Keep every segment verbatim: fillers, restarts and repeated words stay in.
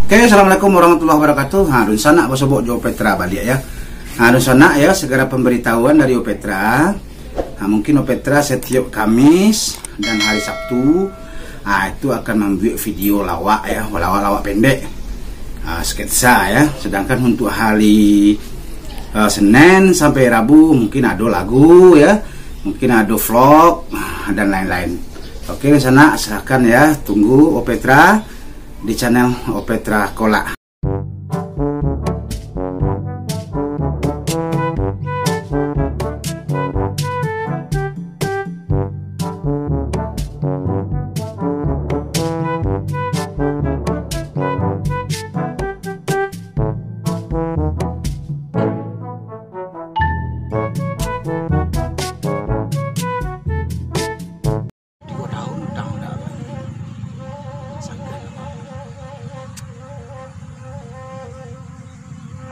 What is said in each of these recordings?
Oke, assalamualaikum warahmatullahi wabarakatuh. Ha, dunsanak basobok jo Opetra baliak, ya. Ha, dunsanak, ya, segala pemberitahuan dari Opetra. Ha, mungkin Opetra setiap Kamis dan hari Sabtu, ha, itu akan mambuek video lawak, ya, lawak-lawak pendek. Ha, sketsa, ya. Sedangkan untuk hari, eh, Senin sampai Rabu mungkin ado lagu, ya. Mungkin ado vlog, ha, dan lain-lain. Oke, dunsanak, silahkan, ya, tunggu Opetra di channel Opetra Kolak. Tigo tahun utang dah. Sangkan.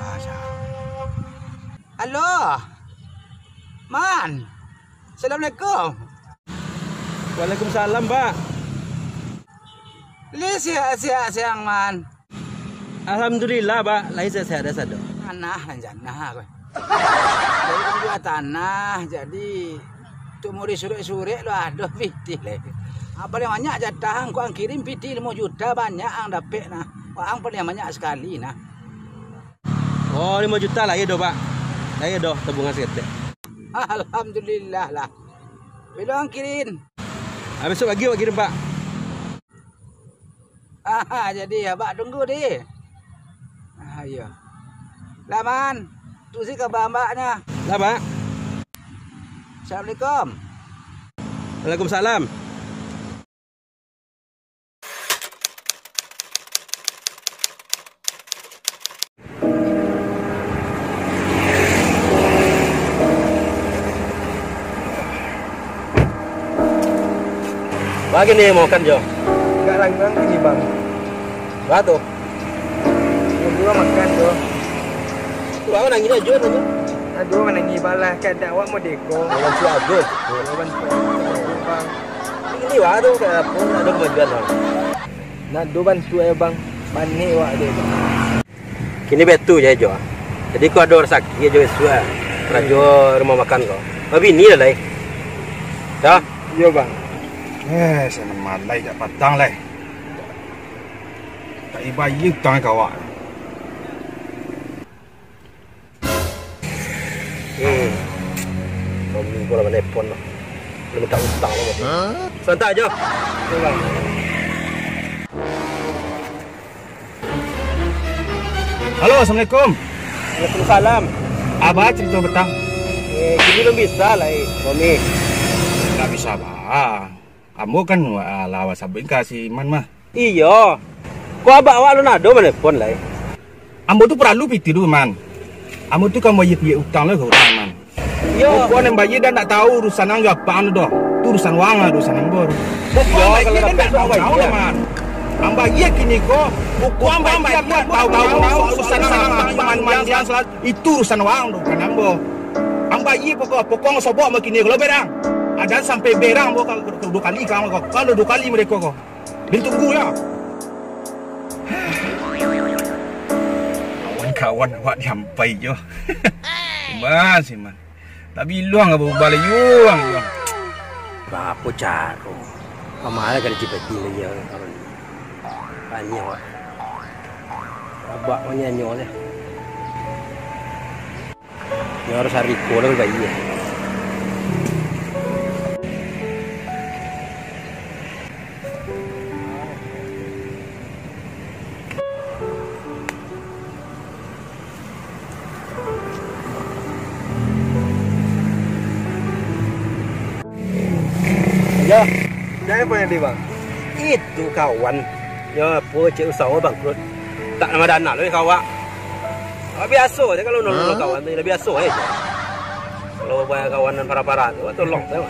Ah, sa-, Halo. Man. Assalamualaikum. Waalaikumsalam, Pak. Li siak-siak siang, Man. Alhamdulillah, Pak, lai sehat-sehat sado. Tanah nan janah ko. Jadi, kan jua tanah, jadi tu muri surek-surek lo ado pitih lai. Ah, paling banyak jatah ang ko ang kirim pitih limo juta, banyak ang dapek nah. Wah, ang paling banyak sakali nah. Oh, limo juta lai ado, Pak. Lai ado tabungan saketek. Alhamdulillah lah. Bilo ang kirim? Ah, besok pagi awak kirim, Pak. Ah, jadi abak tunggu di. Ah, iyo. Lah, Man, tu si kaba ambaknyo. Lah, Pak. Assalamualaikum. Waalaikumsalam. Baa kini makan, Jo? Agak langang kini, Bang. Baa tu? Berdua makan, Jo. Tu baa nangih ajo, Jo? Aduh, manangih balah, kadang awak modeko. Makan si ajo. Aduh, Bang. Ini baa tu, kayak apa, ada kemajuan, Bang. Nak do bantuak yo, Bang. Panek wak deh, Bang. Kini baitu je, Jo. Jadi, ko ado urang sakik jo isuak, karajo rumah makan ko. Babini lah, lai. Dah. Iyo, Bang. Eh, saya malai jak patang, lai. Tak ibayar utang ka awak. Hmm. Tommy ko lah manelpon lah. Dia minta utang lah, Bang. Hah? Santai aja. Okey, Bang. Halo, assalamualaikum. Waalaikumsalam. Baa carito patang? Eh, kini alun bisa lai, Tommy. Ndak bisa baa. Ambo kan, ah, lah WhatsApp ka si Iman mah. Iyo. Ko abak awak alun ado manelpon lai? Ambo tu paralu pitih tu, Man. Ambo tu ka mambayia piak utang lo ka urang, Man. Iyo. Pokok nan bayia dah ndak tahu urusan ang jo apak ang tu doh. Tu urusan waang lah, urusan ambo tu. Pokok ang bayia dah ndak tahu-tahu lah, Man. Ang bayia kini ko, pokok ang bayia ndak tahu-tahu urusan ang, apak ang jo mandiang, itu urusan waang tu, bukan ambo. Ang bayia pokok, pokok ang sobok ambo kini ko lo berang. Adan sampai berang ambo ka, ka, ka duo kali ka ambo ko. Kalau duo kali mereka ko. Bin tunggu yo. Kawan-kawan awak diampai jo. Iman, si Iman. Tapi iluang apo bubale iluang, iluang. Baa caro? Pamalah kali cipeti lagi yo, kawan. Banyak awak. Abak manyanyo lah. Yo, harus hari ko lah bayi. Yo, jan punyo di, Bang. Itu kawan. Yo, apo, cek usaho bangkrut. Tak nambah dana lo ka awak. Awak biaso je kalau nolong kawan tu, lah biaso je. Kalau banyak kawan nan parah-parah tu, awak tolong sajo.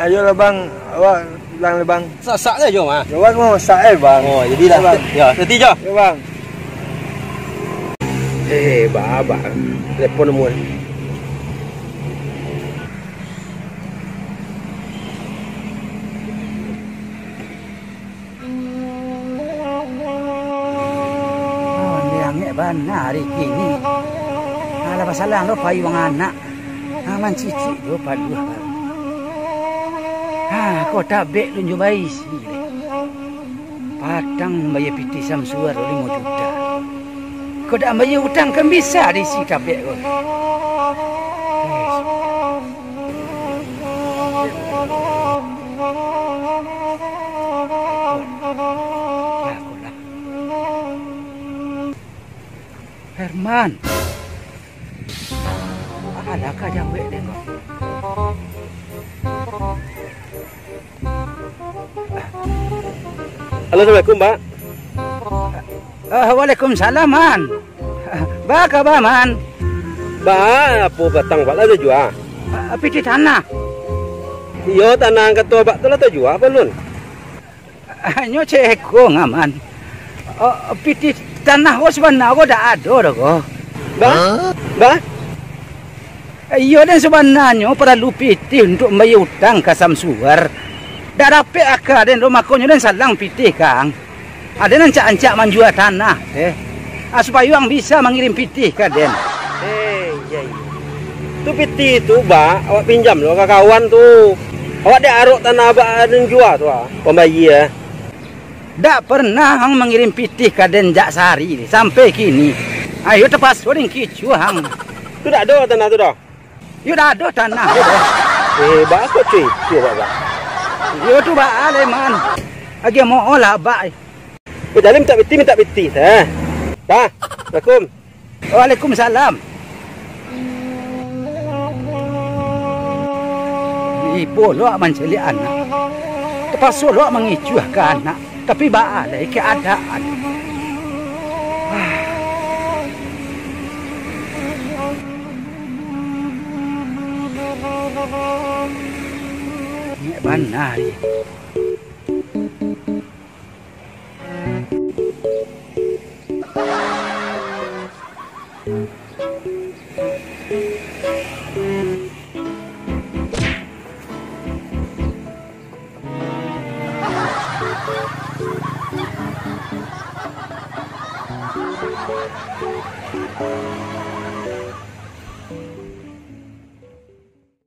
Ayolah, Bang, awak pulang lah, Bang. Sasak sajo mah. Yo, Bang, masak eh, Bang. Oh, jadi lah. Yo, Bang. Yo, hati-hati jo. Yo, Bang. Eh, baa, baa. Telepon nomor. Bana ari kini. Alah, basalang lo pai wang anak. Ha, mancicik do paduah baru. Ha, ko tabek lun jo baisi deh. Patang bayia pitih Samsuar limo juta. Ko dak bayia utang, kan bisa diisi tabek ko. Herman. Alah ka jawek den, Bang. Halo, assalamualaikum, Bak. Ah, waalaikumsalam, Man. Ba kaba, Man? Bak, apo batang Bak lah tajua? Ah, pitih tanah. Iyo, tanah nan kato Bak tu lah tajua apo lun? Hanyo ceko, Ngaman. Oh, pitih tanah ko sabana ko dak ado doh ko. Bah? Bah? Iyo, den sabananyo paralu pitih untuak mambayia utang ka Samsuar. Dak dapek aka den doh, makonyo den salang pitih ka ang. Aden rancak-rancak manjua tanah, eh. Ah, supayo ang bisa mangirim pitih ka den. Eh, iyo, iyo. Tu pitih tu, Bak, awak pinjam lo ka kawan tu. Awak dek arok tanah Bak den jua tu, ah, pambayia. Dak pernah ang mangirim pitih ka den jak sahari sampai kini. Ayo tapaso den kicuah ang. Tu dak ado tanah tu doh. Yo dak ado tanah tu doh. Eh, Bak, kok cuy, tu Bak, Bak. Yo tu Bak, Leman. Agiah mool lah, Bak. Bajalin mintak pitih, mintak pitih, eh. Bah, assalamualaikum. Waalaikumsalam. Ibo lo mancaliak anak. Tapaso lo mangicuah ka anak. Tapi baa lai keadaan. Ngek bana, ri.